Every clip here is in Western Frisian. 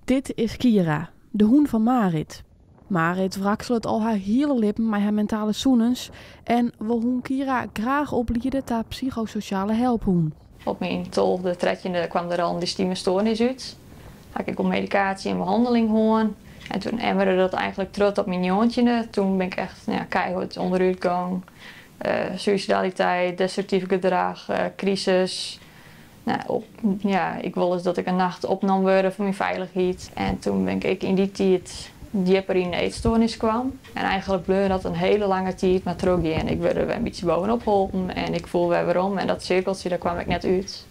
Dit is Kira, de hûn fan Marit. Marit wrakselet al har hiele libben mei har mentale sûnens en wol hûn Kira graach opliede ta psychososjale helphûn. Op myn 12e, 13e kwam der al in dystyme stoarnis út. Ha ik ek wol medikaasje en behanneling hân. En toen emmerde dat eigentlik troch op myn 19e. Toen bin ik echt, nou ja, keihard ûnderút gong. Suïsidaliteit, destruktyf gedrach, krisis. Nou, op, ja, ik wol ris dat ik in nacht opnommen wurde foar myn feilichheid. En toen bin ik ek yn dy tiid djipper yn de eetstoarnis kwam. En eigentlik bleau dat in hiele lange tiid mar trochgean. Ik wurde wer in bytsje bovenop holpen en ik foel wer werom. En dat sirkeltsje, dêr kwam ik net út.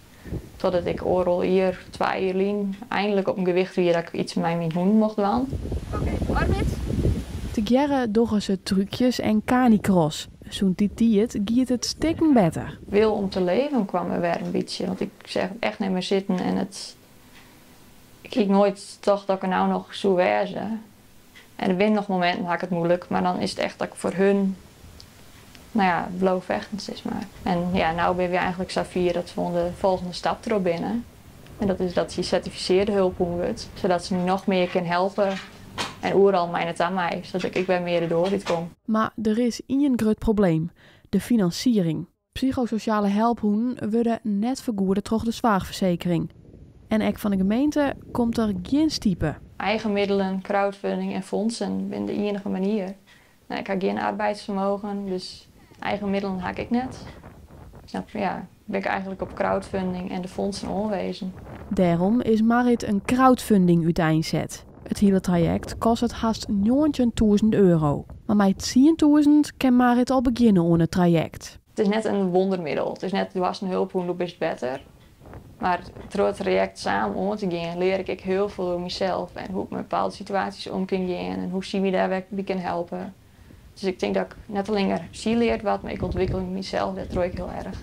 Totdat ik oardel jier, 2 jier lyn, einlik op in gewicht wie dat ik iets mei myn hûn mocht dwaan. Oké, Orbit. Tegearre dogge se trúkjes en canicross. Sûnt dy tiid giet it stikken better. Wil om te leven kwam er wer in bytsje, want ik seach it echt net mear sitten en it, ik hie noait tocht dat ik der no noch soe wêze. En der binne noch mominten ha ik it muoilik, mar dan is it echt dat ik foar hun, nou ja, bliuw fechten sis mar. En ja, no binne we eigentlik safier dat we oan de folgjende stap troch binne. En dat is dat sy sertifisearde helphûn wurdt, sadat se my noch mear kin helpe en oeral mei nei ta mei, sadat ik ek wer mear de doar út kom. Mar der is ien grut probleem, de finansiering. Psychososjale helphûnen wurde net fergoede troch de soarchfersekering. En ek fan de gemeente komt der gjin stipe. Eigen middelen, crowdfunding en fûnsen binne de iennige manier. Nou, ik ha gjin arbeidsfermogen, dus eigen middelen ha ik ek net. Dus ja, bin ik eigentlik op crowdfunding en de fûnsen oanwezen. Dêrom is Marit in crowdfunding úteinset. It hiele trajekt kostet hast €19.000. Mar mei 10.000 kin Marit al begjinne oan it trajekt. It is net in wûndermiddel. It is net do hast in helphûn, do bist better. Mar troch it trajekt samen oan te gean, lear ik ek hiel folle oer mysels en hoe't ik mei bepaalde situaasjes om kin gean en hoe't sy my dêr wer by kin helpe. Dus ik tink dat ik net allinnich sy leart wat, mar ik ûntwikkelje mysels dêrtroch ek hiel erch.